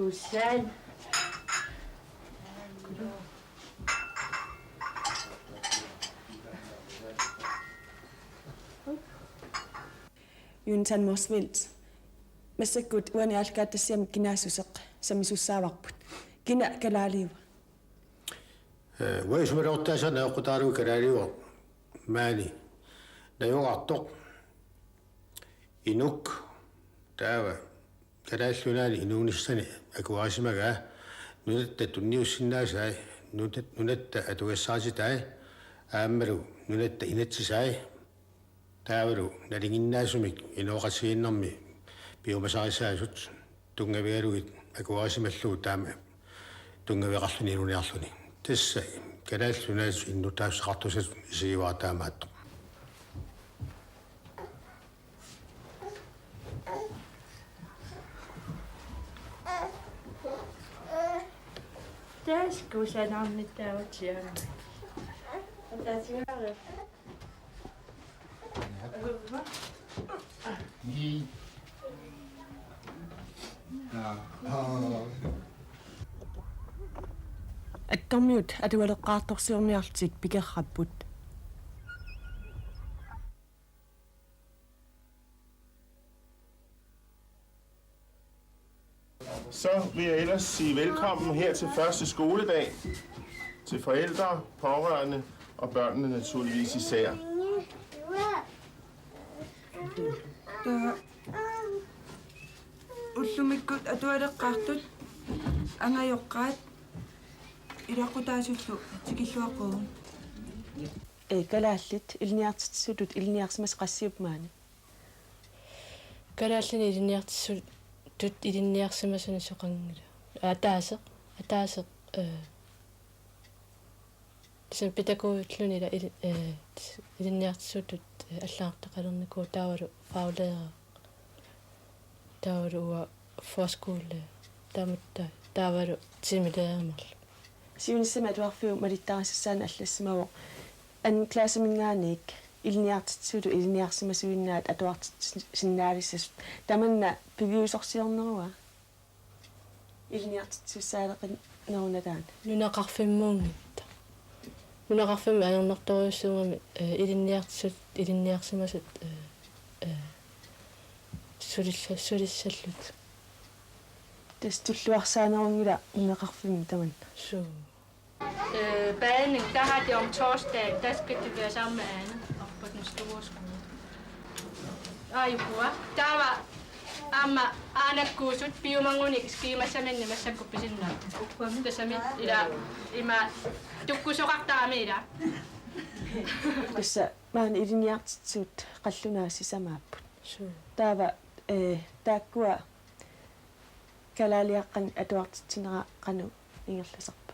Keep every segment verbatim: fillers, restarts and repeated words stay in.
Susan. Jonathan Motzfeldt. Massakkut uani aallakaatitassiami kinaassuseq sammisussaavarput. Kina kalaaliua? Eh, uanga isumaliortaasa najoqqutaralugu kalaaliua maani najugaqartoq. Inuk taava Kalaallit Nunaanni inuunissani akuerisimagaa nunatta tunniussinnaasai, nutat-, nunatta atugassarititaasai, aammalu nunatta inatsisai, taavalu nalinginnaasumik inooqatigiinnermi piumasarisaasut tunngavigalugit akuerisimallugu taama tunngaveqarluni inuuniarluni. Tassa Kalaallit Nunaat innuttaassuseqartussatut isigivara taamaattoq. Tassa kusanarmik taava tiaanna. Ataasiarlu. Attormiut atualeqqaartorsiorniarlutik pikerrapput. Så vil jeg ellers sige velkommen her til første skoledag til forældre, pårørende og børnene naturligvis især. Taava ullumikkut atualeqqaartut angajoqqaat ilaqqutaasullu tikilluaqquugut. Ee, kalaallit ilinniartitsisutut ilinniarsimasut qassiupput maani? Kalaallinit ilinniartitsisutut ilinniarsimasuni soqanngilaq. Ataaseq, ataaseq, ee, tassami pædagogilluni ila ili-, ee, ilinniartitsisutut, ee, allagartaqalernikuuvoq taavalu faglærer, taavalu uanga forskolelærer, taamatut taavalu timelærermarluk. Siunissami atuarfiup malittarisassaanik allassimavoq anden klasseminngaanniit ilinniartitsisutut ilinniarsimasuinnaat atuartitsisinnaalissasut. Tamanna piviusorsiornerua ilinniartitsisussaaleqineruna taanna? Nunaqarfimmuunngitsoq. Nunaqarfimmi ajornartorujussuugami, ee, ilinniartitsisut, ilinniarsimasut, ee, ee, sulissa-, sulissallutik. Tassa tulluarsaanerunngilaq nunaqarfimmi tamanna. Suu. Øh, badning, der har de om torsdagen, der skal de være sammen med Anne oppe på den store skole. Aajuku. Der var aamma aanakkuusut piumanngunik skiimassaminni massakkut pisinnaapput. Tassami ila ima tukkusoqartarami ila. Tassa maani ilinniartitsisut qallunaat sisamaapput. Suu. Taava, ee, taakkua kalaaliaqqanik atuartitsinera qanoq ingerlasarpa?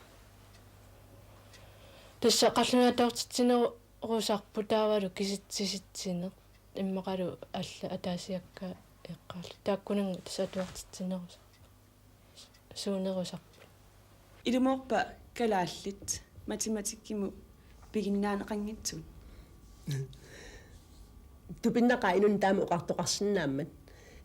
Tassa qallunaat atuartitsinerusarput taavalu kisitsisitsineq. Immaqalu alla ataasiakkaat eqqaallu. Taakkunannga tassa atuartitsinerusarput. Suunerusarput. Ilumoorpa kalaallit matematikkimut piginnaaneqanngitsut? Tupinnaqaaq inunnik taama oqartoqarsinnaammat.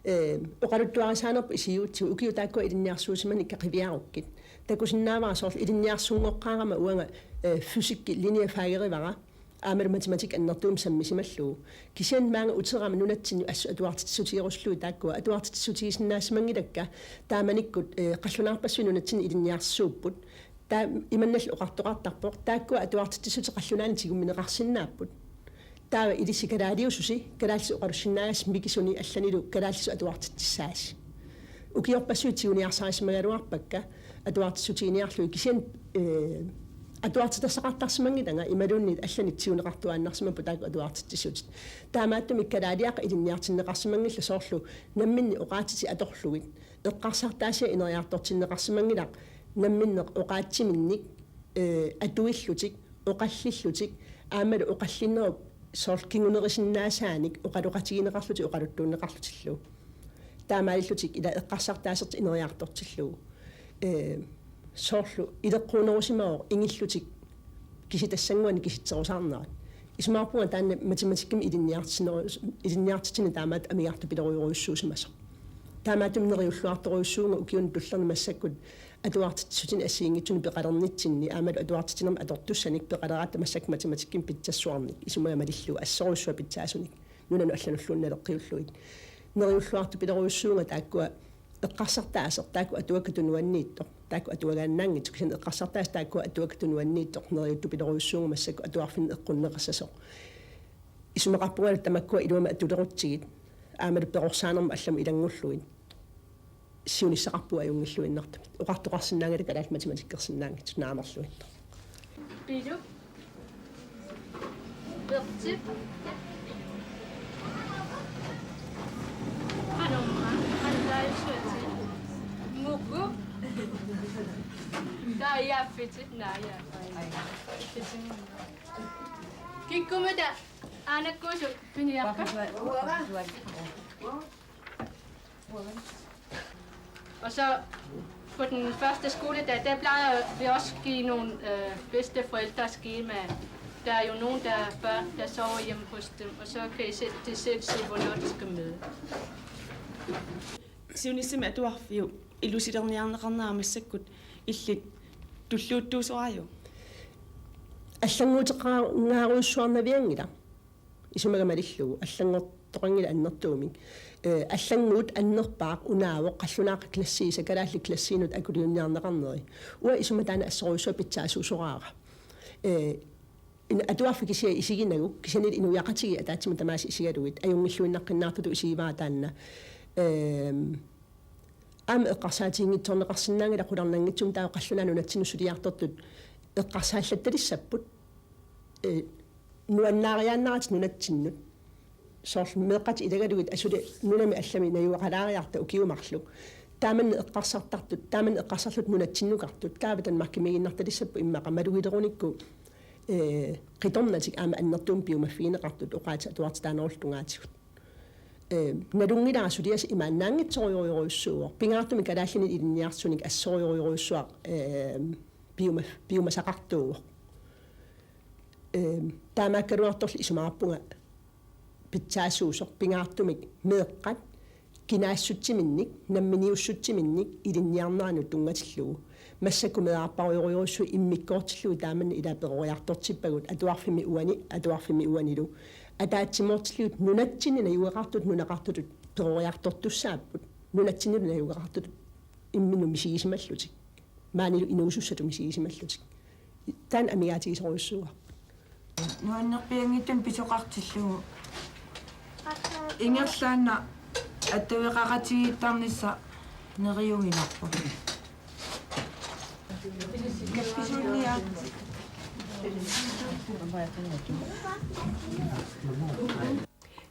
Ee, oqaluttuarisaanerput isigiutsigu ukiut taakkua ilinniarsuusimanikka qiviarukkit. Takusinnaavara soorlu ilinniarsunngoqqaarama uanga, ee, fysikki linjefagerivara. Aammalu matematik annertuumik sammisimallugu. Kisianni maanga uterama nunatsinnut assut atuartitsissutigerusullugit taakkua atuartitsissutigisinnaasimanngilakka taamanikkut, ee, qallunaarpassuit nunatsinni ilinniarsuupput. Taava imannak oqartoqartarpoq, taakkua atuartitsissutit qallunaanit tigummineqarsinnaapput. Taava ilissi kalaaliususi, kalaallisut oqalussinnaagassasi mikisuni allanilu kalaallisut atuartitsissaasi. Ukiorpassuit tiguniarsarissimagaluarpakka atuartitsutiginiarlugit kisianni, ee, atuartitassaqartarsimanngilanga imaluunniit allanik tiguneqartuaannarsimapput taakku atuartitsissutit. Taamaattumik kalaaliaqqat ilinniartinneqarsimanngillat soorlu namminneq oqaatsitik atorlugit eqqarsartaasiat ineriartortinneqarsimanngilaq namminneq oqaatsiminnik, ee, atuillutik, oqallillutik, aammalu oqallinnerup soorlu kingunerisinnaasaanik oqaloqatigineqarlutik oqaluttuunneqarlutillu. Taamaalillutik ila eqqarsartaasertik ineriartortillugu. Ee, soorlu ileqquunerusimavoq ingillutik kisitassannguanik kisitserusaarnerat. Isumaqarpunga taanna matematikkimi ilinniartitsineru-, ilinniartitsineq taamaattoq amigartupilorujorujussuusimasoq. Taamaattumik neriulluartorujussuuvunga ukiuni tullerni massakkut atuartitsissutinik assigiinngitsunik peqalernitsinni aammalu atuartitsinermik atortussanik peqaleratta massakkut matematikkimik pitsassuarnik isumaga malillugu assorujussuaq pitsaasunik nunanut allanulluunniit naleqqiullugit. Neriulluartupilerujussuuvunga taakkua eqqarsartaaseq taakku atuakkat tunuanniittoq, taakku atuagaannaanngitsoq kisianni eqqarsartaaseq taakkua atuakkat tunuanniittoq neriuttupilerujussuuvunga massakkut atuarfinni eqqunneqassasoq. Isumaqarpungalu tamakkua iluamik atulerutsigit aammalu perorsaanermut allamut ilanngullugit siunissaqarpugut ajunngilluinnartumik. Oqartoqarsinnaanngilaq kalaallit matematikkersinnaanngitsut naamerluinnaq. Pilu. Bertip. Qanumma. Qanilaajusuati. Muku. Taajaaffitip naajaa. Kikkumita aanakkuusut piniarpa. Og så på den første skoledag, der plejer vi også at give nogle øh, bedsteforældreskemaer. Der er jo nogen, der er børn, der sover hjemme hos dem, og så kan I se, de selv se, hvornår de skal møde. Siunissami atuarfiup ilusilerniarneqarnera massakkut illit tulluuttuusoraajuk? Allannguuteqangaarujussuarnavianngilaq. Isumaga malillugu allanngortoqanngilaq annertuumik. Eh, allannguut annerpaaq unaavoq qallunaaqat klassiisa kalaallit klassiinut akuliunniarneqarneri. Uanga isuma taanna assorujussuaq pitsaasuusoraara. Eh, in-, atuarfik kisiat isiginagu, kisianni inuiaqatigiit ataatsimut tamaasa isigalugit, ajunngilluinnaqqinnaartutut isigivara taanna. Ehm, aamma eqqarsaatiginngitsoorneqarsinnaanngilaq qularnanngitsumik taava qallunaat nunatsinnut suliartortut eqqarsaallattalissapput. Eh, nuannaariaannaratik nunatsinnut. Soorlu meeqqat ilagalugit asuli nunami allami najugaqalaariarta ukiut marluk. Taamanna eqqarsartartut, taamanna eqqarsarlutik nunatsinnukartut, taava Danmarkimiiginnartalissapput immaqa malugilerunikku, eh, qitornatik aamma annertuumik piumaffigineqartut oqaatsit atuartitaanerullu tungaatigut. Eh, nalunngilara suliassaq imaannaanngitsorujorujussuuvoq. Pingaartumik kalaallinit ilinniarsunik assorujorujussuaq, eh, piuma-, piumasaqartuuvoq. Eh, taamaakkaluartorli isumaqarpunga pitsaasuusoq pingaartumik meeqqat kinaassutsiminnik, namminiussutsiminnik ilinniarneranut tunngatillugu. Massakkut meerarparujorujussuit immikkoortillugit taamanna ilaa peroriartortippagut atuarfimmi uani, atuarfimmi uanilu. Ataatsimoortillugit nunatsinni najugaqartut nunaqartutut peroriartortussaapput. Nunatsinnilu najugaqartutut imminnut misigisimallutik. Maanilu inuusussatut misigisimallutik. Taanna amigaatigisorujussuuarput. Nuannerpianngitsunik pisoqartillugu. Ingerlaannaq attaveqaqatigiittarnissaq neriuinnarpoq.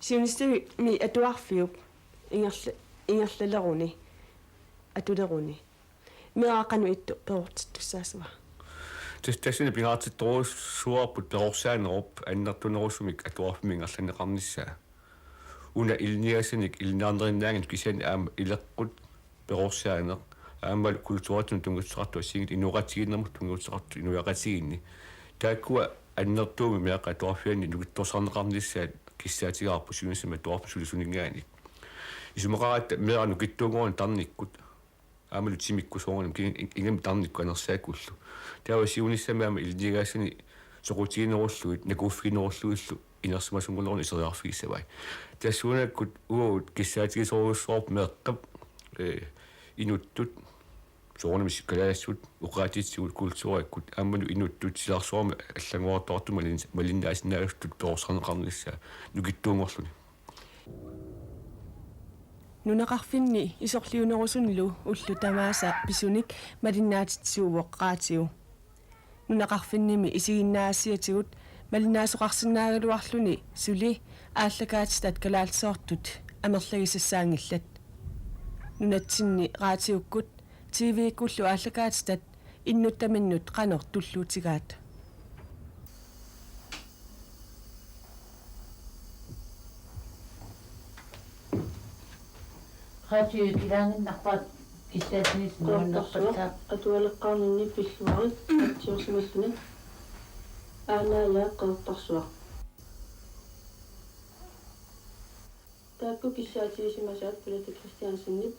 Siunissami atuarfiup ingerla-, ingerlaleruni, atuleruni. Meeraq qanoq ittoq perortittussaassavat? Tassa tassani pingaartittorujussuuarput perorsaanerup annertunerusumik atuarfimmi ingerlanneqarnissaa. Una ilinniagassanik ilinniarnerinnaanngitsoq kisianni aamma ileqqut perorsaaneq aammalu kulturitsinut tunngatissuteqartut assigiinngitsut inooqatigiinnermut tunngatissuteqartut inuiaqatigiinni. Taakkua annertuumik meeqqat atuarfianni nukittorsarneqarnissaat kissaatigaarput siunissami atuarfimmi sulisuninngaanniit. Isumaqaratta meeraq nukittuunngoruni tarnikkut aammalu timikkut soorunami ki-, in-, ingammik tarnikkut anersaakkullu. Taava siunissami aamma ilinniagassanik soqutiginerullugit, nakuuffiginerullugillu inersimasunnguleruni iseriarfigissavai. Tassuunakkut uagut kissaatigisorujussuarput meeqqap, eh, inuttut, soorunami si-, kalaallisut, oqaatsitsigut, kulturikkut, aammalu inuttut silarsuarmi allanngorartuartut malin-, malinnaasinnaasutut perorsarneqarnissaa nukittuunngorluni. Nunaqarfinni isorliunerusunilu ullut tamaasa pisunik malinnaatitsisuuvoq raatiu. Nunaqarfinnimi isiginnaassiatigut malinnaasoqarsinnaagaluarluni suli aallakaatitat kalaallisoortut amerlagisassaanngillat. Nunatsinni raatiukkut T V-kkullu aallakaatitat innuttaminnut qanoq tulluutigaat? Qaatigut ilaanginnarpaat kissaatigis nuannerpassuaq nuannerpassuaq. Atualeqqaarninni pilluarit atsiorsimalluni. Aanaajaa Qeqertarsuaq. Taakku kissaatigisimasuat Pulati Christiansenip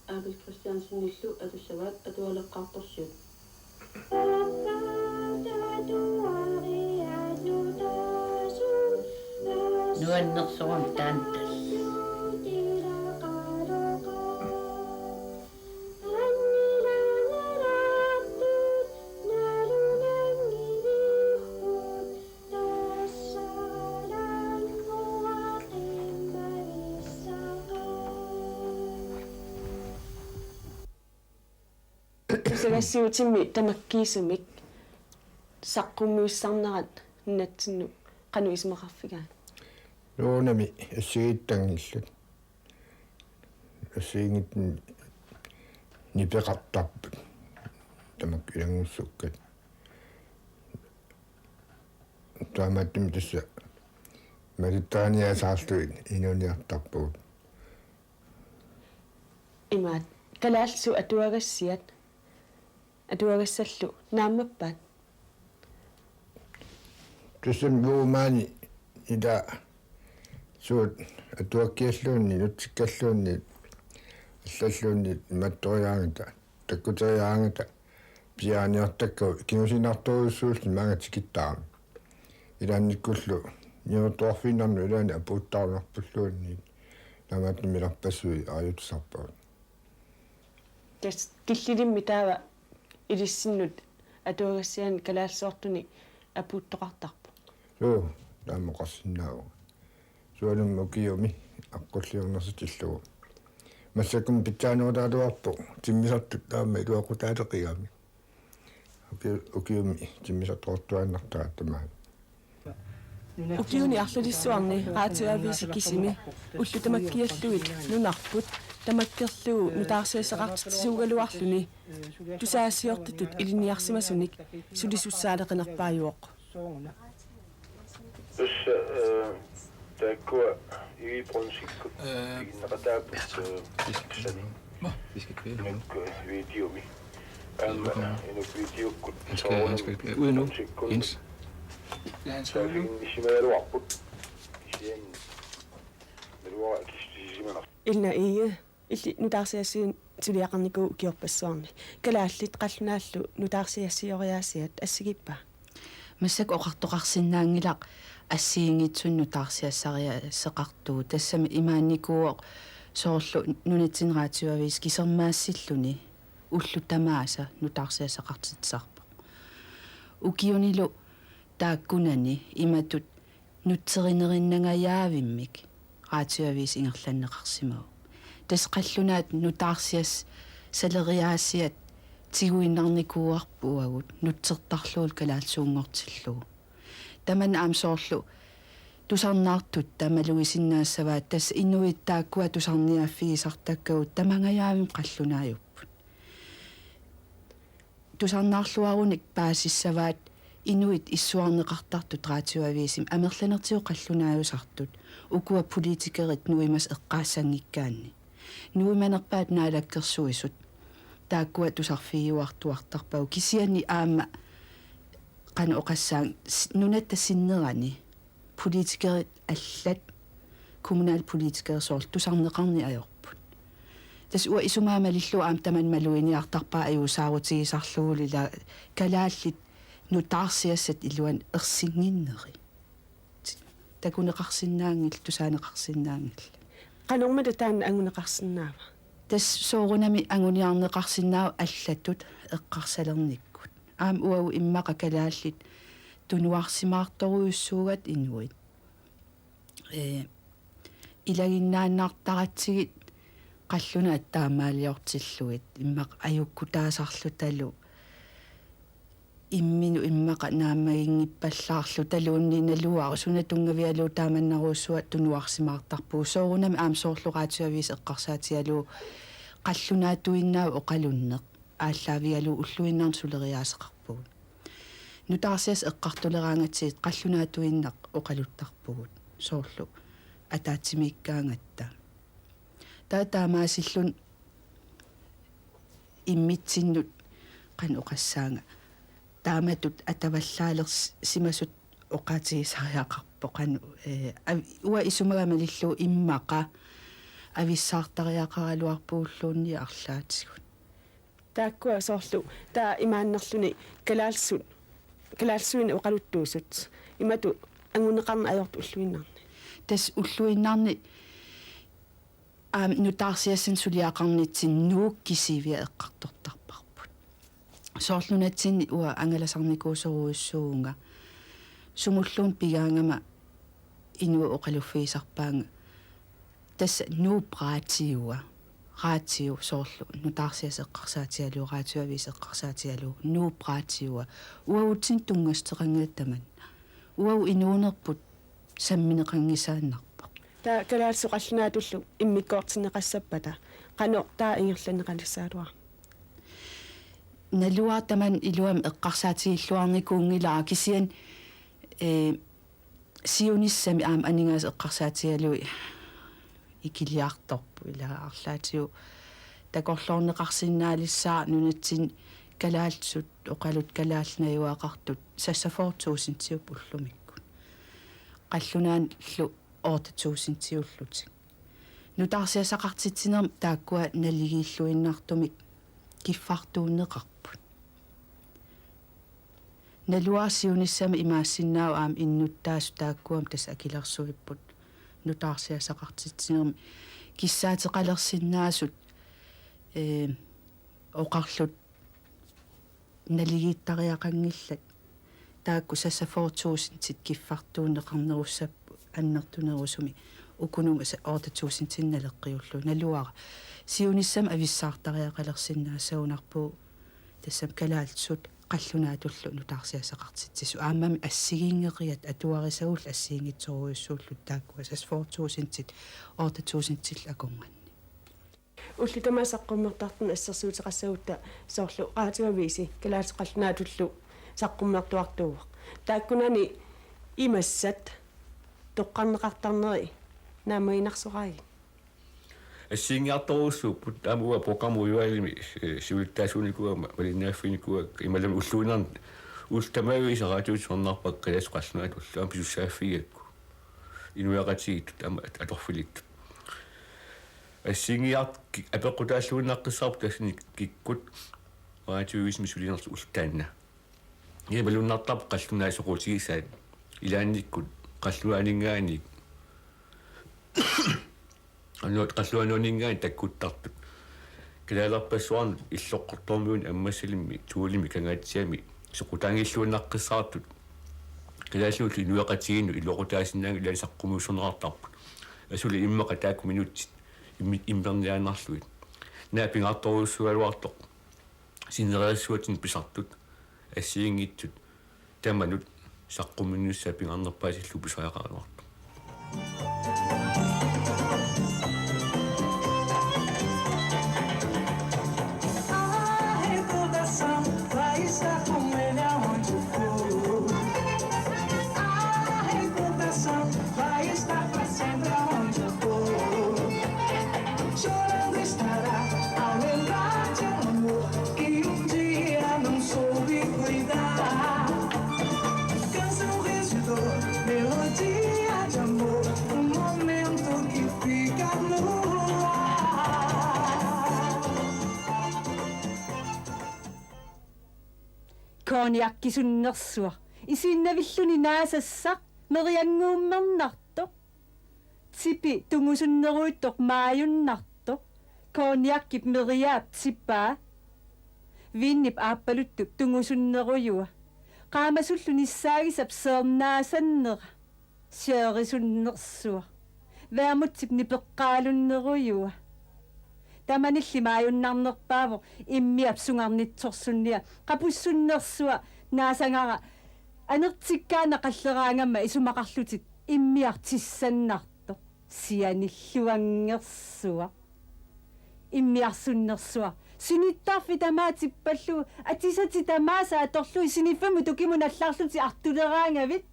Abel Christiansenillu atussavaat atualeqqaartorsiut. Nuannersoruna taanna. Tusagassiuutimmi tamakkiisumik saqqummiussaarnerat nunatsinnut qanoq isumaqarfigaat? Nuunami assigiittanngillat. Assigiinngitsunik nipeqartarput. Tamakku ilanngussukkat. Taamaattumik tassa malittaaniasaarlugit inuuniartarpugut. Imaat, kalaallisut atuagassiat, atuagassallu naammappat? Tassami uagut maani ila suut atuakkialluunniit, nutsikkalluunniit, allalluunniit imaattoriaanngillat, takkuteriaanngillat, pisiariniartakkagut kingusinartorujussuullutik maanga tikittaramik. Ilaannikkullu niuertoqarfiinnarnut ilaanni apuuttarunarpulluunniit, taamaattumik milerpassuit aajutisarpagut. Tassa killilimmik taava ilissinnut atuagassianik kalaallisoortunik apuuttoqartarpoq? Joo, taama oqarsinnaavunga. Sualummik ukiumi aqqulliornersitillugu. Massakkut pitsaanerulaaraluarpoq timmisartut taama iluaqutaaleqigamik. Uki-, ukiumi timmisartoqartuaannartaratta maani. Ukiuni arlalissuarni Radioavisi kisimi ullut tamakkiallugit nunarput tamakkerlugu nutaarsiassaqartitsisuugaluarluni tusagassiortutut ilinniarsimasunik sulisussaaleqinerpaajuvoq. Tassa, øh, taakkua Ivy Brønsikkut, øh, piginneqataapput, øh, vi skal, vi skal kvæle ham nu. Inuk, øh, videomi. Aamma Inuk videokkut. Han skal, han skal, øh, ud nu, Jens. Ja, han skal ud nu. Saaffiginnissisimaagaluarput. Kisianni naluara akissutisimanarpoq. Ina Egede, illit nutaarsiassiuuneq suliaqarnikuuit ukiorpassuarni. Kalaallit qallunaallu nutaarsiassioriaasiat assigiippaa? Massakkut oqartoqarsinnaanngilaq assigiinngitsunik nutaarsiassariaaseqartugut. Tassami imaannikuuvoq soorlu nunatsinni Radioavisi kisermaassilluni ullut tamaasa nutaarsiassaqartitsisarpoq. Ukiunilu taakkunani imatut nutserinerinnangajaavimmik Radioavisi ingerlanneqarsimavoq. Tassa qallunaat nutaarsiassaleriaasiat tiguinnarnikuuarput uagut nutsertarlugulu kalaallisuunngortillugu. Tamanna aamma soorlu tusarnaartut tamalugisinnaassavaat, tassa inuit taakkua tusarniaaffigisartakkagut tamangajaavimmik qallunaajupput. Tusarnaarluarunik paasissavaat inuit issuarneqartartut Radioavisimi amerlanertigut qallunaajusartut, ukua politikerit nuimasut eqqaassanngikkaanni. Nuimanerpaat Naalakkersuisut, taakkua tusarfigiuartuartarpagut, kisianni aamma qanoq oqassaanga, s-, nunatta sinnerani politikerit allat, kommunalpolitikerit soorlu tusarneqarneq ajorput. Tassa uanga isumaa malillugu aamma tamanna maluginiartarpara ajuusaarutigisarlugulu ila kalaallit nutaarsiassat iluanni ersinnginneri. Takuneqarsinnaanngillat, tusaaneqarsinnaanngillat. Qanormita taanna anguneqarsinnaava? Tassa soorunami anguniarneqarsinnaavoq allatut eqqarsalernikkut. Aamma uagut immaqa kalaallit tunuarsimaartorujussuugatta inuit. Ee, ilaginnaannartaratsigit qallunaat taamaaliortillugit immaqa ajukkutaasarlutalu imminut immaqa naammaginngippallaarlutaluunniit naluara, suna tunngavigalugu taamannarujussuaq tunuarsimaartarpugut. Soorunami aamma soorlu Radioavisi eqqarsaatigalugu qallunaatuinnaavoq oqalunneq aallaavigalugu ulluinnarni suleriaaseqarpugut. Nutaarsiassat eqqartuleraangatsigit qallunaatuinnaq oqaluttarpugut soorlu ataatsimiikkaangatta. Taava taamaasilluni immitsinnut qanoq oqassaanga, taamatut atavallaalersimasut oqaatigisariaqarpoq qanoq, eh, av-, uanga isumaga malillugu immaqa avissaartariaqaraluarpugulluunniit arlaatigut. Taakkua soorlu taava imaannerluni kalaallisut, kalaallisuinnaq oqaluttuusut imatut anguneqarneq ajortut ulluinnarni. Tassa ulluinnarni aamma nutaarsiassanik suliaqarnitsinni Nuuk kisiviat eqqartortarparput. Soorlu nunatsinni uanga angalasarnikuusorujussuuvunga sumulluunniit pigaangama inuit oqaluffigisarpaannga tassa Nuup Raatiua. Raatiu soorlu nutaarsiassaq eqqarsaatigalugu, Raatioavisi eqqarsaatigalugu, Nuup Raatiua. Uagutsinnut tunngassuteqanngilaq tamanna. Uagut inuunerput sammineqanngisaannarpoq. Taava kalaallisut qallunaatullu immikkoortinneqassappata qanoq taava ingerlanneqalissaagaluarpa? Naluara tamanna iluamik eqqarsaatigilluarnikuunngilara kisianni, eh, siunissami aamma aningaasat eqqarsaatigalugit ikiliartorput ila arlaatigut takorloorneqarsinnaalissaaq nunatsinni kalaallisut oqaluttuat kalaallit najugaqartut seksogfyrre tusindiupput ullumikkut. Qallunaanullu otte tusindiullutik. Nutaarsiassaqartitsinermi taakkua naligiilluinnartumik kiffartuunneqarput. Naluara siunissami imaassinnaavoq aamma innuttaasut taakkuami tassa akilersuipput nutaarsiassaqartitsinermi kissaateqalersinnaasut, eh, oqarlutik naligiittariaqanngillat. Taakku seksogfyrre tusindit kiffartuunneqarnerussapput annertunerusumik, ukununga sa-, otte tusindinik naleqqiullugit. Naluara siunissami avissaartariaqalersinnaassagunarpugut tassami kalaallisut qallunaatullu nutaarsiassaqartitsisut. Aammami assigiinngeriat atuarisagullu assigiinngitsorujussuullutik taakkua seksogfyrre tusindit otte tusindillu akornanni. Ullut tamaasa saqqummertartunut assersuuteqassagutta soorlu Raatioavisi kalaallisut qallunaatullu saqqummertuartuuvoq. Taakkunani imassat toqqarneqartarneri naammaginarsoraagit? Assigiinngiartorujussuupput, aamma uanga programmiudvalgimi, eh, siulittaasuunikuugama, malinnaaffiginikuugakka, imaluunniit ulluinnarni ullut tamaviisa raatiussarnarpakka kalaallisut qallunaatullu aamma pisussaaffigigakku. Inuiaqatigiittut aamma at-, atorfilittut. Assigiinngilaat ki-, apeqqutaalluinnaqqissaarput tassani kikkut Raatioavisimi sulinerlugu ulloq taanna. Imaluunniit qallunaat soqutigisaat ilaannikkut qallunaaninngaanniit. Anut qallunaaninngaanniit takkuttartut. Kalaalerpassuarnut illoqqortoormiunit ammassalimmi Thulemik Kangaatsiami soqutaanngilluinnaqqissaartut. Kalaallinullu inuiaqatigiinnut iluaqutaasinnaanngillat ilaanni saqqummiussorneqartarput. Asuli immaqa taakku minutsit immi-, immerniaannarlugit. Naak pingaartorujussuugaluartoq. Sinerissatsinnik pisartut assigiinngitsut tamanut saqqummiunnissaat pingaarnerpaasillugu pisariaqaraluartoq. A recordação vai estar com ele aonde for. A recordação vai estar pra sempre aonde for. Chorando estará ao lembrar de um amor que um dia não soube cuidar. Canção de dor, melodia de amor, um momento que fica no ar. Konjakisunnersuaq. Isiinnavilluni naasassaq, meriannguummernartoq. Tipi tungusunneruuttoq maajunnartoq. Konjakip meriaap tipaa. Viinip aappaluttup tungusunnerujua. Qaamasullu nissaagisap seernaasannera. Siarisunnersuaq. Vermutip nipeqqaalunnerujua. Tamanilli maajunnarnerpaavoq immiap sungarnitsorsunnia. Qapussunnersuaq naasagara. Anertikkaanna qalleraangama isumaqarlutit immiartissannartoq. Sianilluanngersuaq. Immiarsunnersuaq. Sinittarfik tamaat tippallugu, atisatit tamaasa atorlugit siniffimmut tukimut nallarlutit artuleraangavit.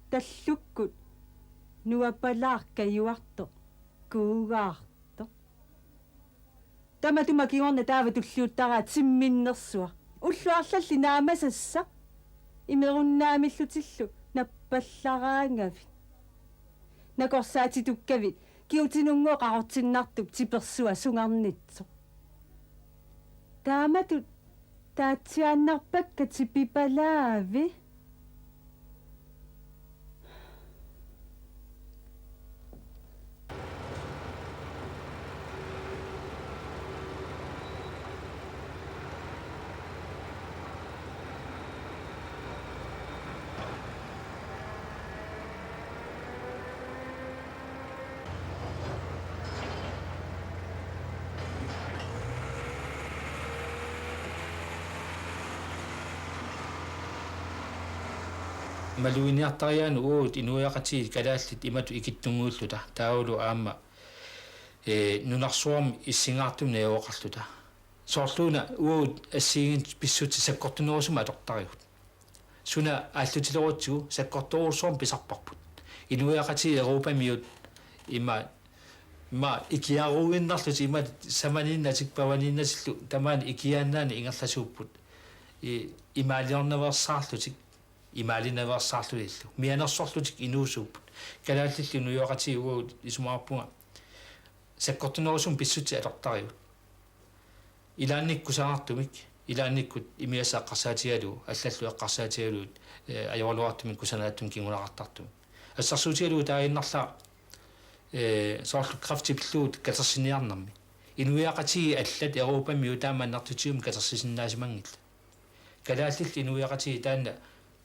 Tallukkut. Nuapalaaq kajuartoq. Kuugaartoq. Tamatuma kingorna taava tulliuttaraat timminnersuaq. Ullut arlallit naamasassaq. Imerunnaamillutillu nappallaraangavit. Nakorsaatitukkavit kigutinunngooq qaqortinnartup tipersuaq sungarnitsoq. Taamatut taatsiaannarpakka tipipalaavi. Maluginiartariaanut uagut inuiaqatigiit kalaallit imatut ikittunnguilluta taavalu aamma, ee, nunarsuarmi issingaartumik najugaqarluta. Soorluuna uagut assigiinngitsut pissutsit sakkortunerusumik atortarigut. Suna aallutilerutsigu sakkortoorujussuarmik pisarparput. Inuiaqatigiit Europamiut ima, ima ikiaruinnarlutik ima samaniinnatik pavaniinnatillu tamaani ikiaannaanik ingerlasuupput. I-, imaaliornaveersaarlutik, imaalinaveersaarlunilu. Mianersorlutik inuusuupput. Kalaallillu inuiaqatigiit uagut isumaqarpunga sakkortunerusumik pissutsit atortarigut. Ilaannikkut kusanartumik, ilaannikkut imigassaq eqqarsaatigalugu, allallu eqqarsaatigalugit, ee, ajoraluartumik kusanartumik kinguneqartartumik. Assersuutigalugu taaginnarlaaq, ee, soorlu kræfti pillugu katersiniarnermi. Inuiaqatigiit allat Europamiut taama annertutigiummik katersisinnaasimanngillat. Kalaallillu inuiaqatigiit taanna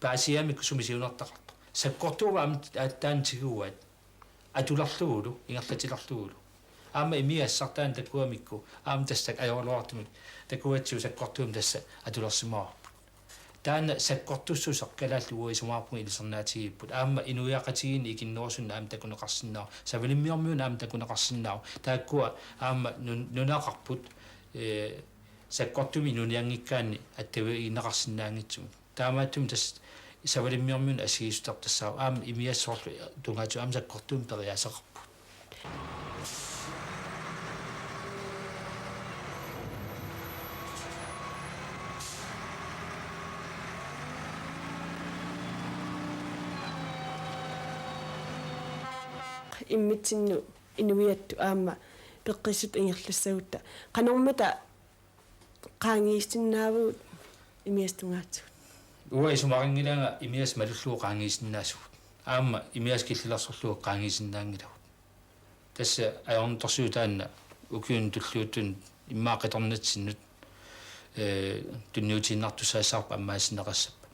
paasigamikku sumi siunertaqartoq. Sakkortuumik aamma taanna tiguaat. Atulerlugulu, ingerlatilerlugulu. Aamma imigassaq taanna takugamikku, aamma tassa ajoraluartumik takugatsigu sakkortuumik tassa atulersimavarput. Taanna sakkortussuseq kalaallit uagut isumaqarpunga ilisarnaatigigipput. Aamma inuiaqatigiinni ikinnerusunik aamma takuneqarsinnaavoq. Savalimmiormiunut aamma takuneqarsinnaavoq. Taakkua aamma nun-, nunaqarput, ee, sakkortumik inuunianngikkaanni attavigineqarsinnaanngitsumik. Taamaattumik tassa Savalimmiormiunut assigiissuteqarpoq tassaavoq aamma imigassaq soorlu tungaatigut aamma sakkortuumik periaaseqarput. Immitsinnut inuiattut aamma peqqissutsit ingerlassagutta qanormita qaangiissinnaavagut imigassat tungaatigut? Uanga isumaqanngilanga imigassat malullugu qaangiissinnaasugut. Aamma imigassat killilersorlugit qaangiissinnaanngilagut. Tassa ajornartorsiut taanna ukiuni tulliuttuni immaqa qitornatsinnut, ee, tunniutiinnartussaassavarput ammaassineqassappat.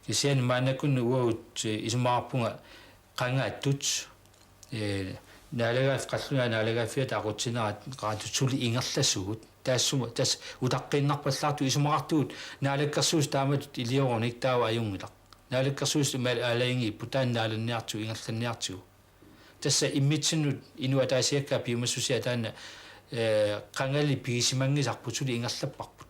Kisianni maannakkut uagut, ee, isumaqarpunga qangaattut, ee, naalagaaf-, qallunaat naalagaaffiata aqutsinerat qaratsut suli ingerlasugut. Taassuma, tassa utaqqiinnarpallaartugut isumaqartugut Naalakkersuisut taamatut iliorunik taava ajunngilaq. Naalakkersuisut imaal aalajangiipput taanna naalanniartigu ingerlanniartigu. Tassa immitsinnut inuk ataasiakkaat piumassusia taanna, ee, qangali pigisimanngisarput suli ingerlapparput.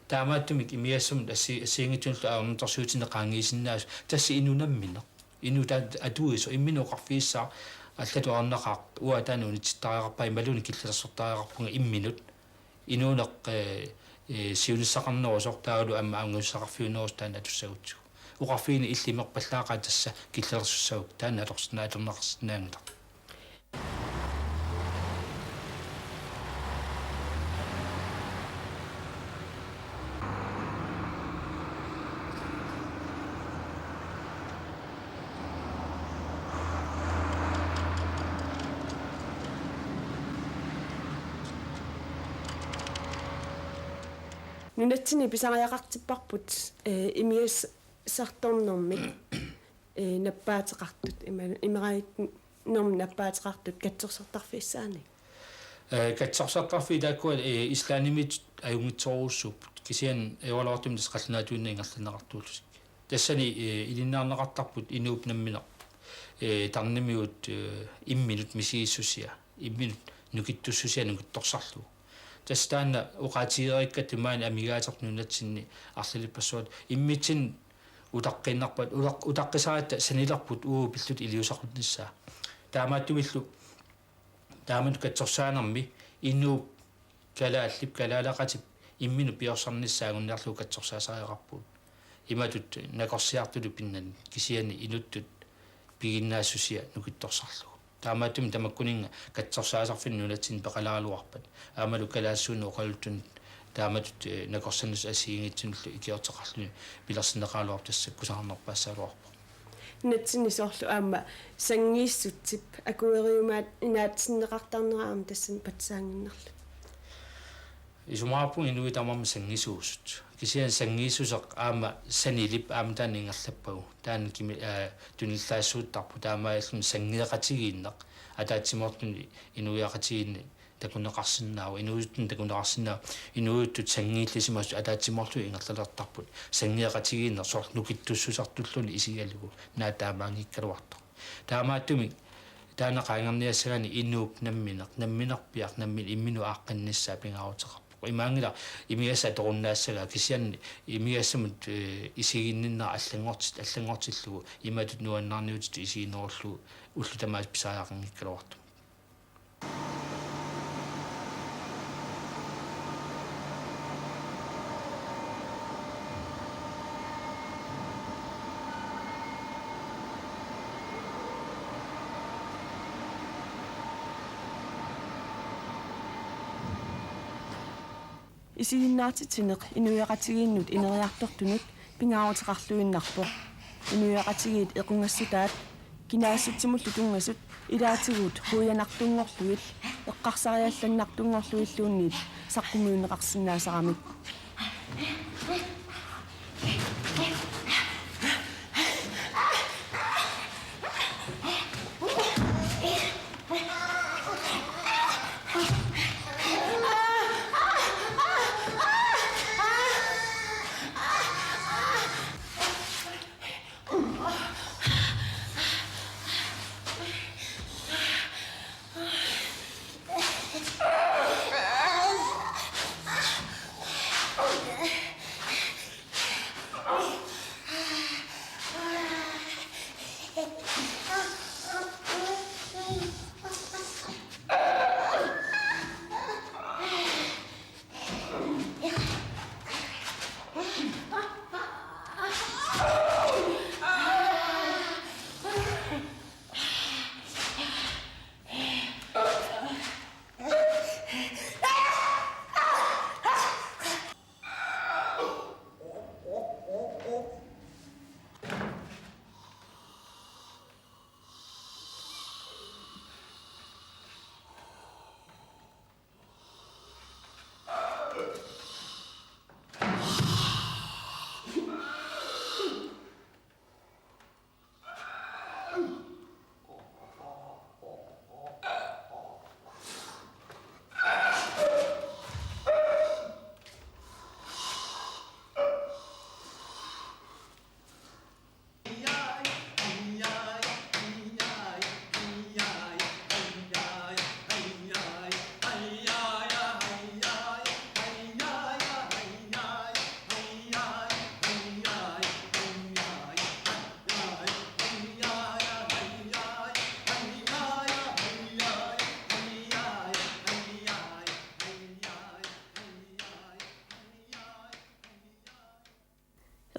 Taamaattumik imigassamut assi-, assigiinngitsunillu ajornartorsiutinut qaangiisinnaasut tassa inuk nammineq. Inuk taanna atuisoq imminut oqarfigissaaq allatut ajornaqaaq uanga taanna unitsittariaqarpara imaluunniit killilersortariaqarpunga imminut. Inuuneq, ee, ee, siunissaqarnerusoq taavalu aamma angusassaqarfiunerusoq taanna atussagutsigu. Oqarfigineq illit imerpallaaqaat tassa killilersussagukku taanna atorsinna-, atorneqarsinnaanngilaq. Nunatsinni pisariaqartipparput, ee, imigassartornermik, ee, nappaateqartut, ima-, imeraagit- -nermik nappaateqartut katsorsartarfissaannik? Ee, katsorsartarfiit taakkua, ee, Islandimiittut ajunngitsorujussuupput. Kisianni ajoraluartumik tassa qallunaatuinnaq ingerlanneqartuullutik. Tassani, ee, ilinniarneqartarput inuup nammineq, ee, tarnimigut, ee, imminut misigissusia, imminut nukittussusia nukittorsarlugu. Tassa taanna oqaatigereerikkatta maani amigaateqartut nunatsinni arlalippassuit immitsinnut utaqqiinnarpat, utaq-, utaqqisaratta sanilerput uagut pilluta iliuusaqarnissaa. Taamaattumillu taamatut katsorsaanermi inuup, kalaallip, kalaaleqatip imminut piorsarnissaa anguniarlugu katsorsaasariaqarpugut. Imatut nakorsiartutut pinnanni kisianni inuttut piginnaassusia nukittorsarlugu. Taamaattumik tamakkuninnga katsorsaasarfinnut nunatsinni peqalaaraluarpat aammalu kalaallisuunnut oqaluttunut taamatut, eh, nakorsannut assigiinngitsunullu ikiorteqarluni pilersinneqaraluarpoq, tassa kusanarnerpaassagaluarpoq. Nunatsinni soorlu aamma sanngiissutsip akueriumaat inaatsinneqartarnera aamma tassani patsaannginnarlugu. Isumaqarpunga inuit tamarmik sanngisuusut. Kisianni sanngiissuseq aamma sanilip aamma taanna ingerlappagu. Taanna kimi-, aa, tunillaassuuttarpoq, taamaalilluni sanngeeqatigiinneq ataatsimoorluni inuiaqatigiinni takuneqarsinnaavoq, inuusuttut takuneqarsinnaavoq, inuusuttut sanngiillisimasut ataatsimoorlugit ingerlalertarput. Sanngeeqatigiinneq soorlu nukittussusertulluunniit isigalugu naak taamaanngikkaluartoq. Taamaattumik taanna qaangerniassagaanni inuup nammineq, namminerpiaq nammineq imminut aaqqinnissaa pingaaruteqarpoq. Imaanngilaq imigassaq atorunnaassagaa, kisianni imigassamut, eh, isiginninnera allanngortit-, allanngortillugu imatut nuannaarniutitut isiginerullugu ullut tamaasa pisariaqanngikkaluartumik. Isiginnaartitsineq inuiaqatigiinnut ineriartortunut pingaaruteqarluinnarpoq. Inuiaqatigiit equngassutaat kinaassutsimullu tunngasut ilaatigut quianartunngorlugit eqqarsariallannartunngorlugilluunniit saqqummiunneqarsinnaasaramik.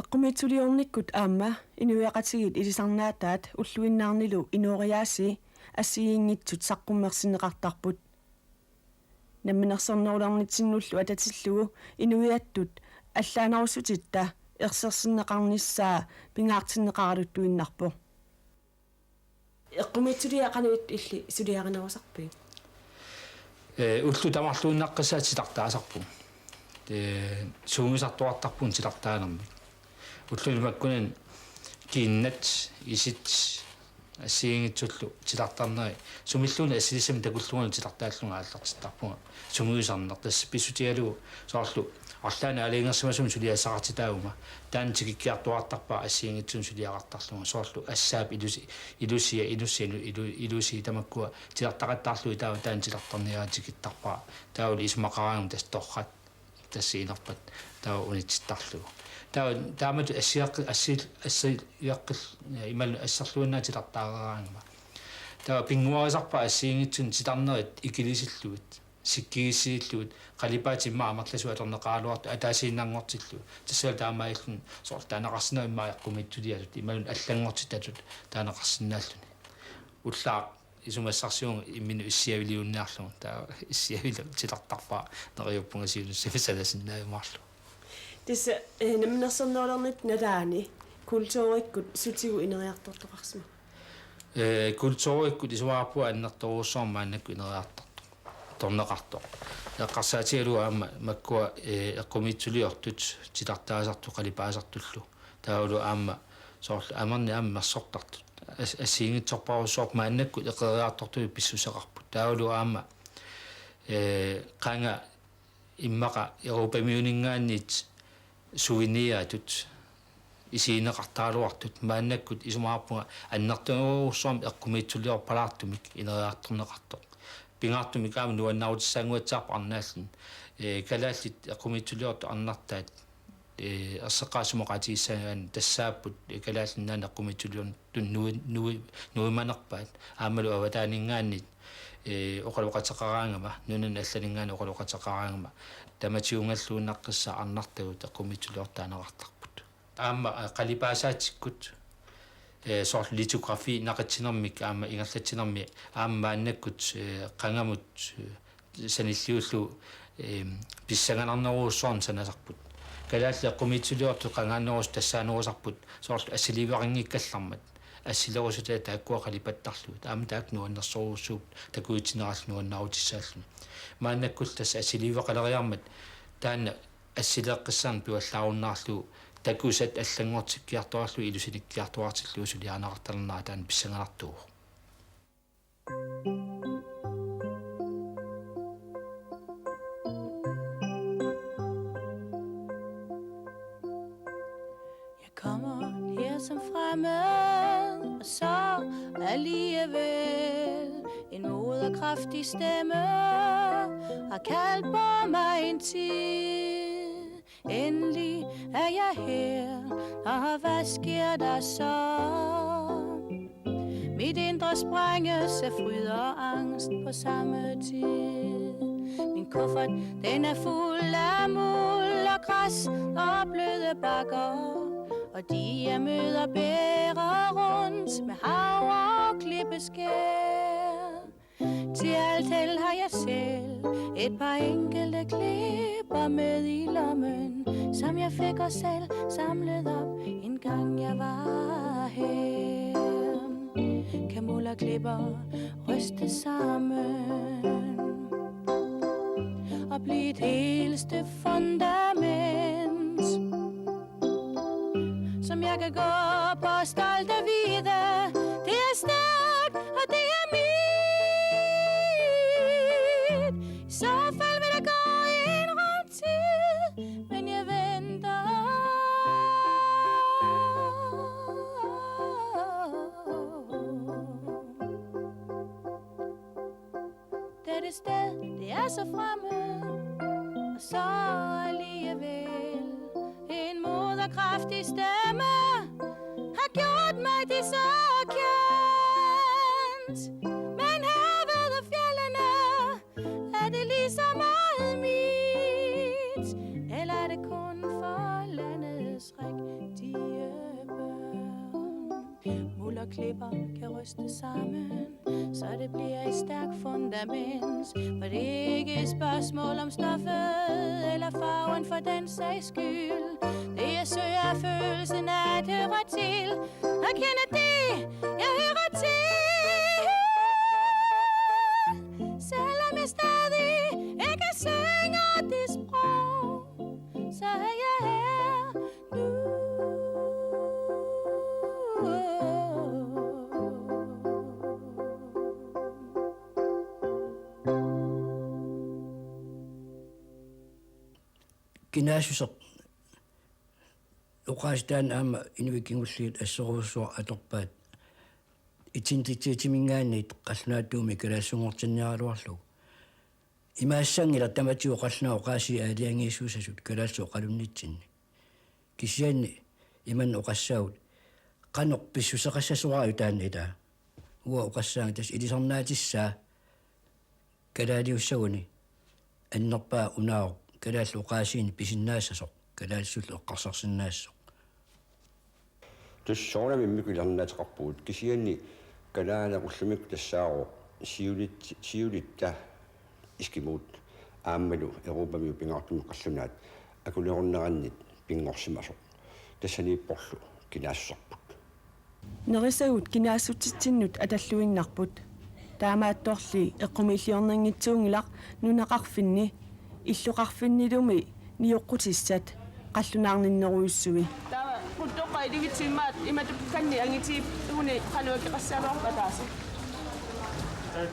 Eqqumiitsuliornikkut aamma inuiaqatigiit ilisarnaataat ulluinnarnilu inooriaasii assigiinngitsut saqqummersinneqartarput. Namminersornerulernitsinnilu atatillugu inuiattut allaanerussutitta ersersinneqarnissaa pingaartinneqaraluttuinnarpoq. Eqqumiitsuliaq qanoq illit suliarinerusarpigit? Ee, ullut tamarluinnaqqissaat titartaasarpugut. Ee, sungiusartuartarpugut titartaanermik. Ulluni makkunani kiinnat, isit, assigiinngitsullu titartarneri sumilluunniit assilissamik takullugulu titartaallunga aallartittarpunga. Sungiusarneq tassa pissutigalugu soorlu arlaannik aalajangersimasumik suliassaqartitaaguma taanna tikikkiartuaartarpara assigiinngitsunik suliaqartarlunga, soorlu assaap ilusi-, ilusia, inussianut ilu-, ilusii tamakkua titartaqattaarlugit taava taanna titartarniarlugu tikittarpara. Taavalu isumaqaraangama tassa torrak tassa inerpat taava unitsittarlugu. Taava taamatut assiaqqi-, assi-, assiaqqil-, imaluunniit asserluinnaq titartaareeraangama. Taava pinnguarisarpara assigiinngitsunik titarnerit ikilisillugit. sikkigissillugu qalipaatit immaqa amerlasuut atorneqaraluartut ataasiinnanngortillugit. Tassalu taamaalilluni soorlu taaneqarsinnaavoq immaqa eqqumiitsuliatut imaluunniit allanngortitatut taaneqarsinnaalluni. Ullaaq isumassarsiugu imminut issiaviliunniarlugu. Taava issiavilu titartarpara neriuppunga siunissami sanasinnaajumaarlugu. Tassa, eh, namminersornerulernit nalaani kulturikkut sutigut ineriartortoqarsimava? Eh, kulturikkut isumaqarpunga annertoorujussuarmik maannakkut ineriartortoq-, torneqartoq. Eqqarsaatigalugu aamma makkua, eh, eqqumiitsuliortut titartaasartut qalipaasartullu. Taavalu aamma soorlu amernik aamma mersortartut. As-, assigiinngitsorpassuarnik maannakkut eqeeriartortutut pissuseqarput. Taavalu aamma, eh, qanga immaqa Europamiuninngaanniit suveniatut isigineqartaraluartut maannakkut isumaqarpunga annertoorujussuarmik eqqumiitsuliorpalaartumik ineriartorneqartoq. Pingaartumik aamma nuannarutissaannguatsiarpoq arnaalluni. Eh, kalaallit eqqumiitsuliortut arnartaat, eh, erseqqaasumik oqaatigissagaanni tassaapput, eh, Kalaallit Nunaanni eqqumiitsuliortut nui-, nui-, nuimanerpaat aammalu avataaninngaanniit, eh, oqaloqateqaraangama, nunanit allaninngaanniit oqaloqateqaraangama, tamatiunngalluinnaqqissaaq arnartagut eqqumiitsuliortut taaneqartarput. Aamma, eh, qalipaasaatikkut, eh, soorlu litografi naqitsinermik aamma ingerlatsinermi aamma maannakkut, eh, qangamut, eh, sanilliullugu, eem, pissanganarnerujussuarnik sanasarput. Kalaallit eqqumiitsuliortut qangaannerusut tassaanerusarput soorlu assiliivaqanngikkallarmat. Assilerusutaat taakkua qalipattarlugit. Aamma taakku nuannersorujussuupput takujutsinerallu nuannarutissaalluni. Maannakkullu tassa assiliivaqaleriarmat taanna assileeqqissaarneq pivallaarunnaarlugu takusat allanngortikkiartuaarlugit ilusinikkiartuaartillugu suliarineqartalernerat taanna pissanganartuuvoq. Jeg kommer her som fremmed, og så alligevel en moderkraftig stemme har kaldt på mig en tid. Endelig er jeg her, og hvad sker der så? Mit indre sprænges af fryd og angst på samme tid. Min kuffert, den er fuld af muld og græs og bløde bakker, og de, jeg møder, bærer rundt med havre og klippeskær. Til alt held har jeg selv et par enkelte klipper med i lommen, som jeg fik og selv samlet op, en gang jeg var her. Kan muld og klipper ryste sammen og blive et helt støbt fundament, som jeg kan gå på stolt og vide, det er stærkt, og det er mit. I så fald vil der gå en rum tid, men jeg venter. Dette sted, det er så fremmed, og så alligevel en moderkraftig stemme har gjort mig det så kendt. Men havet og fjellene, er det lige så meget mit, eller er det kun for landets rigtige børn? Muld og klipper kan ryste sammen, så det bliver et stærkt fundament. For det er ikke et spørgsmål om stoffet eller farven for den sags skyld. Det jeg søger er følelsen af at høre til, og kende det, jeg hører til. Selvom jeg stadig ikke synger det sprog, så er jeg her nu. Kinaassuseq oqaasii taanna aamma inuit kingulliit assorujussuaq atorpaat. Identitetiminngaanniit qallunaatuumik kalaallisuunngortinniaraluarlugu. Imaassanngilaq tamatigut qallunaat oqaasii aalajangiisuusasut kalaallisut oqalunnitsinni. Kisianni imannak oqassaagut: Qanoq pissuseqassasoraaju taanna ilaa? Uanga oqassaanga tassa ilisarnaatissaa kalaaliussaguni Annerpaaq unaavoq kalaallit oqaasiinik pisinnaassasoq, kalaallisullu eqqarsarsinnaassasoq. Tassa soorunami immikkut ilernaateqarpugut, kisianni kalaaleq ullumikkut tassaavoq siulit-, siulitta, eskimot aammalu Europamiut pingaartumik qallunaat akulerunnerannit pinngorsimasoq. Tassaniipporlu kinaassuserput. Nerisagut kinaassutsitsinnut atalluinnarput. Taamaattorli eqqumiilliornanngitsuunngilaq nunaqarfinni illoqarfinnilumi nioqqutissat qallunaarninnerujussui. Taava quttoqqa ilivitsimmaat imatukkanni angitiipuni qanoq akeqassaaluarpat ataaseq.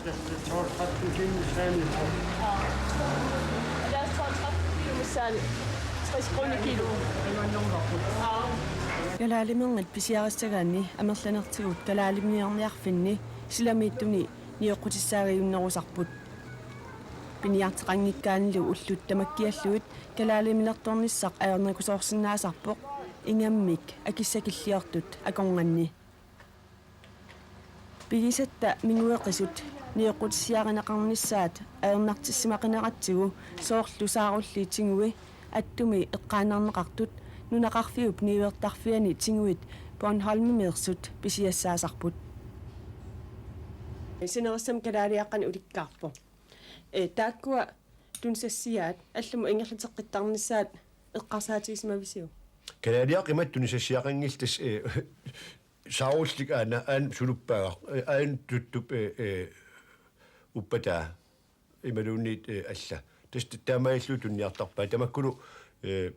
Tassa tolv tretten kilo missaani. Aa. Ataaseq tolv tretten kilo missaani. Tres kroner kilo. Aa. Kalaalimernit pisiarissagaanni amerlanertigut kalaalimniarniarfinni silamiittuni nioqqutissaagiunnerusarput. Piniarteqanngikkaannilu ullut tamakkiallugit kalaaliminertornissaq ajornakusoorsinnaasarpoq ingammik akissakilliortut akornanni. Pigisatta mingueqisut nioqqutissiarineqarnissaat ajornartissimaqineratsigu soorlu saarulliit tingui attumi eqqaanarneqartut nunaqarfiup niuertarfiani tinguit Bornholmimeersut pisiassaasarput. Sinerissami kalaaliaqqanik ulikkaarpoq. Ee, taakkua tunisassiaat allamut ingerlateqqittarnissaat eqqarsaatigisimavisiuk? Kalaaliaqqat imatut tunisassiaqanngillat, ee, saarullik aana, aana suluppagaq, ee, aana tuttup, ee, ee, uppataa imaluunniit, ee, alla. Tassa taamaalillutik tunniartarpaat. Tamakkulu, ee,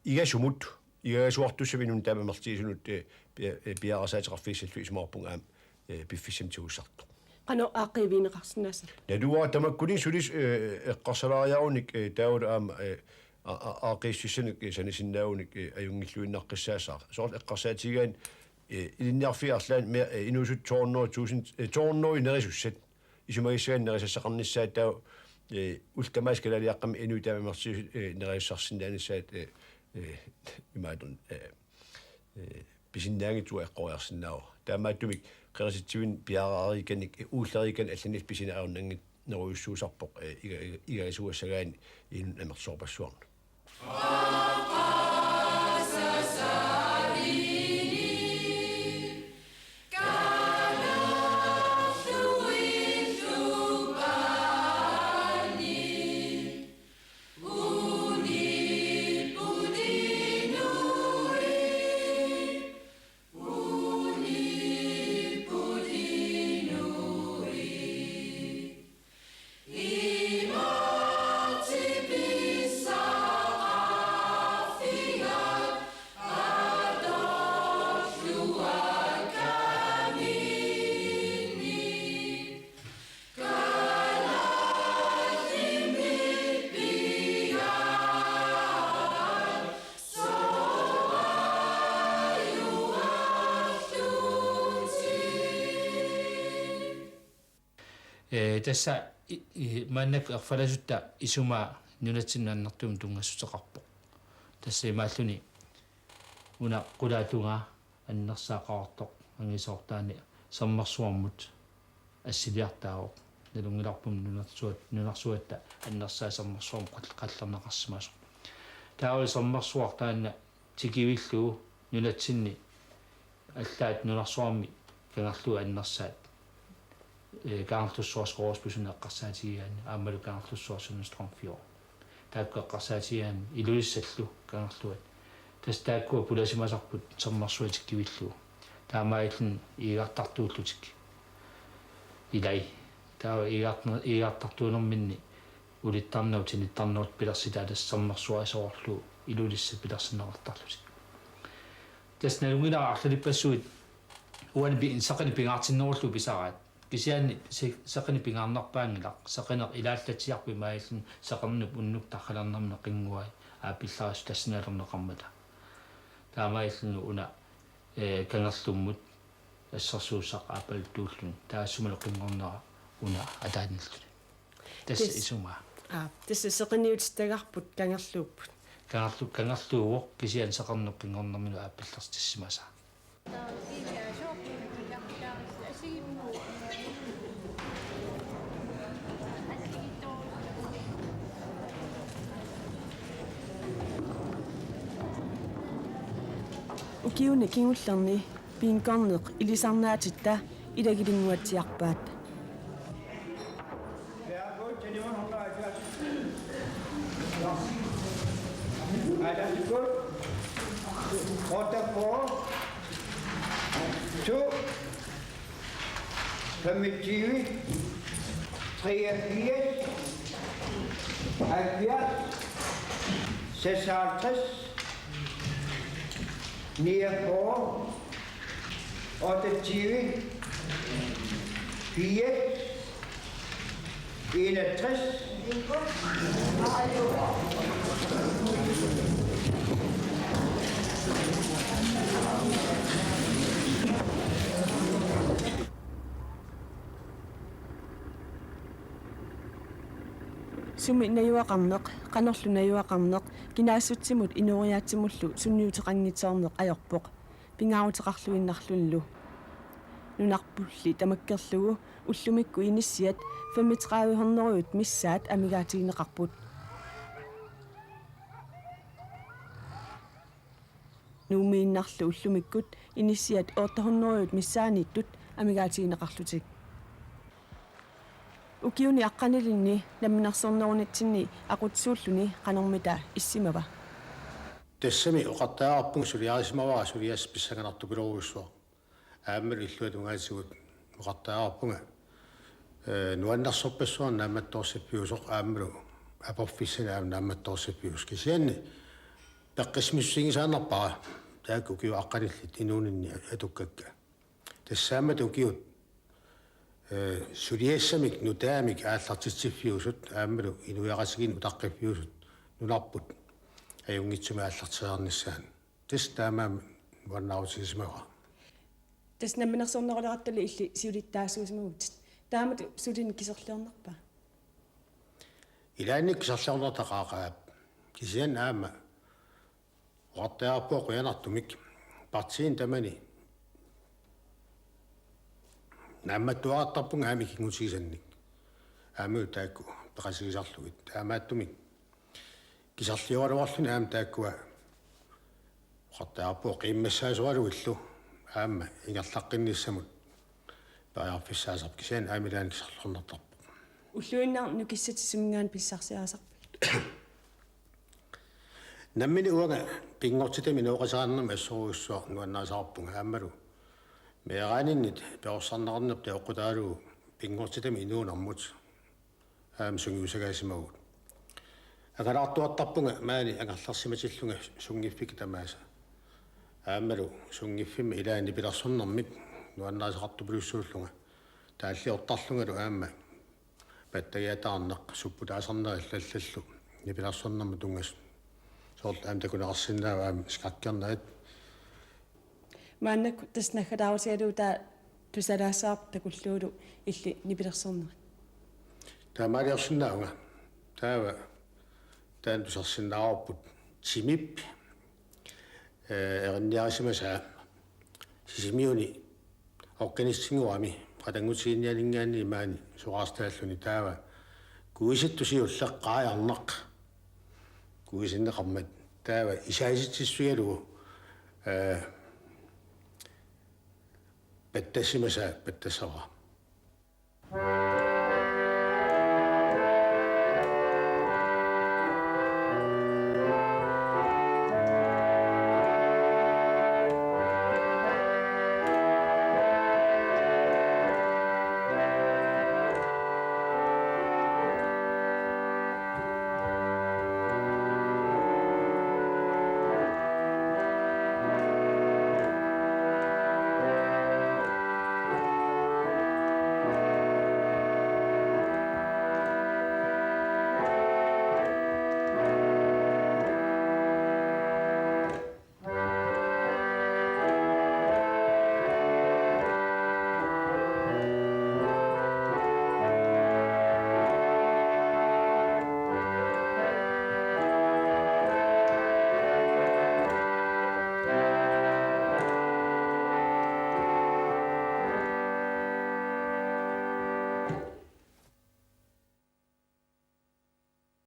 igasumut, igagasuartussamut inunnut taama amerlatigisumut, ee, pia-, ee, piareersaateqarfigissallugu isumaqarpunga aamma, ee, piffissami tigussartoq. Qanoq aaqqiivigineqarsinnaassappat? Naluara tamakkuninnga sulis, ee, eqqarsalaariarunik, ee, taavalu aamma, ee, a-, a-, aaqqiissutissanik, ee, sanasinnaagunik, ee, ajunngilluinnaqqissaassaaq. Soorlu eqqarsaatigigaanni, ee, ilinniarfiit arlaanni, ee, inuusuttut to hundrede tusind, ee, to hundrede nerisussat. Isumagissagaanni nerisassaqarnissaat taava, ee, ullut tamaasa kalaaliaqqami inuit taama amerlatigisut, ee, nerisassarsinnaanissaat, ee, ee, imaatun, ee, ee, pisinnaanngitsoq eqqoriarsinnaavara. Taamaattumik qerititsivinnut piareeriikkanik, ee, uulleriikkanik allanillu pisineq ajornanngitsorujussuusarpoq, ee, iga-, iga-, igagasugassagaanni inunnut amerlasoorpassuarnut. Ee, tassa i-, i-, maannakkut erfalasutta isumaa nunatsinnut annertuumik tunngassuteqarpoq. Tassa imaalluni una qulaatungaa annersaaqartoq angisoortaani sermersuarmut assiliartaavoq. Nalunngilarput nunarsuat-, nunarsuatta annersaat sermersuarmut qall-, qallerneqarsimasoq. Taava sermersuaq taanna tikivillugu nunatsinni allaat nunarsuarmi kangerluup annersaat, ee, Kangerlussuarmi Skovhusbussinut eqqarsaatigigaanni aammalu Kangerlussuarmi Sundstrømfjord. Taakku eqqarsaatigigaanni Ilulissallu kangerluat. Tassa taakkua pulasimasarput sermersuaq tikivillugu. Taamaalilluni iigartartuullutik. Ilai. Taava iigartner-, iigartartuunerminni ulittarnerup tinittarnerup pilersitaa tassa sermersuaq soorlu Ilulissat pilersinneqartarlutik. Tassa nalunngilara arlalippassuit uani pi-, seqineq pingaartinnerullugu pisaraat. Kisianni se-, seqineq pingaarnerpaanngilaq, seqineq ilaallatsiarpoq imaalluni seqernup unnuk tarralernermini qinnguai aappillarissut tassanialerneqarmata. Taamaalilluni una, ee, kangerlummut assersuussaq aappaluttuulluni. Taassumalu qinngornera una ataanilluni. Tassa Tassa isumaa. Aa, tassa seqiniutittagarput kangerluupput. Kangerlu-, kangerluuvoq kisianni seqernup qinngornermini aappillersissimasaa. Ukiuni kingullerni bingorneq ilisarnaatitta ilagilinnguatsiarpaat. Otteogfyrre, to, femogtyve, treogfirs, halvfjerds, seksoghalvtreds, niogfyrre, otteogtyve, firs, enogtres. Sumi najugaqarneq, qanorlu najugaqarneq, kinaassutsimut inooriaatsimullu sunniuteqanngitsoorneq ajorpoq, pingaaruteqarluinnarlunilu. Nunarpulli tamakkerlugu ullumikkut inissiat femogtredive hundredet missaat amigaatigineqarput. Nuummiinnarlu ullumikkut inissiat otte hundredet missaanniittut amigaatigineqarlutik. Ukiuni aqqanilinni namminersornerunitsinni aqutsisuulluni qanormita issimava? Tassami oqartariaqarpunga suliarisimavara suliassaq pissanganartupilorujussuaq. Aammalu illuatungaatigut oqartariaqarpunga, ee, nuannersorpassuarnik naammattoorsiffiusoq aammalu aporfissanik aamma naammattoorsiffiusoq. Kisianni peqqissimissutigisaannarpara taakku ukiut aqqanillit inuuninni atukkakka. Tassaammata ukiut, ee, suliassamik nutaamik aallartitsiffiusut aammalu inuiaqatigiinnik utaqqiffiusut nunarput ajunngitsumik aallarteriarnissaat. Tassa taamaammat nuannaarutigisimavara. Tassa namminersorneruleratullu illit siulittaasuusimavutit. Taamatut sulineq kiserliornerpa? Ilaanni kiserliornertaqaaq. Kisianni aamma oqartariaqarpunga qujanartumik partiini tamani naammattuarartarpunga aamma ikinngutigisannik. Aammalu taakku peqatigisarlugit. Taamaattumik kiserliorluarluni aamma taakkua oqartariaqarpunga qiimmassaasoralugillu aamma ingerlaqqinnissamut periarfissaasarpoq, kisianni aamma ilaanni kiserliornertarpoq. Ulluinnarni nukissatit suminngaanniit pissarsiarisarpit? Nammineq uanga pinngortitami inooqateqarnermik assorujussuaq nuannarisaqarpunga aammalu meeraaninnit perorsarneqarnerput takoqqutaralugu pinngortitami inuunermut aamma sungiusagaasimavugut. Angalaartuartarpunga maani angerlarsimatillunga sunngiffikka tamaasa. Aammalu sunngiffimmi ilaanni nipilersornermik nuannarisaqartupilussuullunga. Taalliortarlungalu aamma pattagiataarneq supputaasarneq allallu nipilersornermut tunngasut. Soorlu aamma takuneqarsinnaavoq aamma skakkernerit. Maannakkut tassa naggataarutigalugu taava tusalaassavarput takullugulu illit nipilersornerit? Taamaaliorsinnaavunga. Taava taanna tusarsinnaavarput timip, ee, erinniarisimasaa Sisimiuni oqqinissinngorami qatanngutigiinnianinngaanniit maani soraartitaalluni taava kuisittusiulleq qaajarneq kuisinneqarmat taava isaasitsissuigalugu, ee, pattassimasaa pattassavara.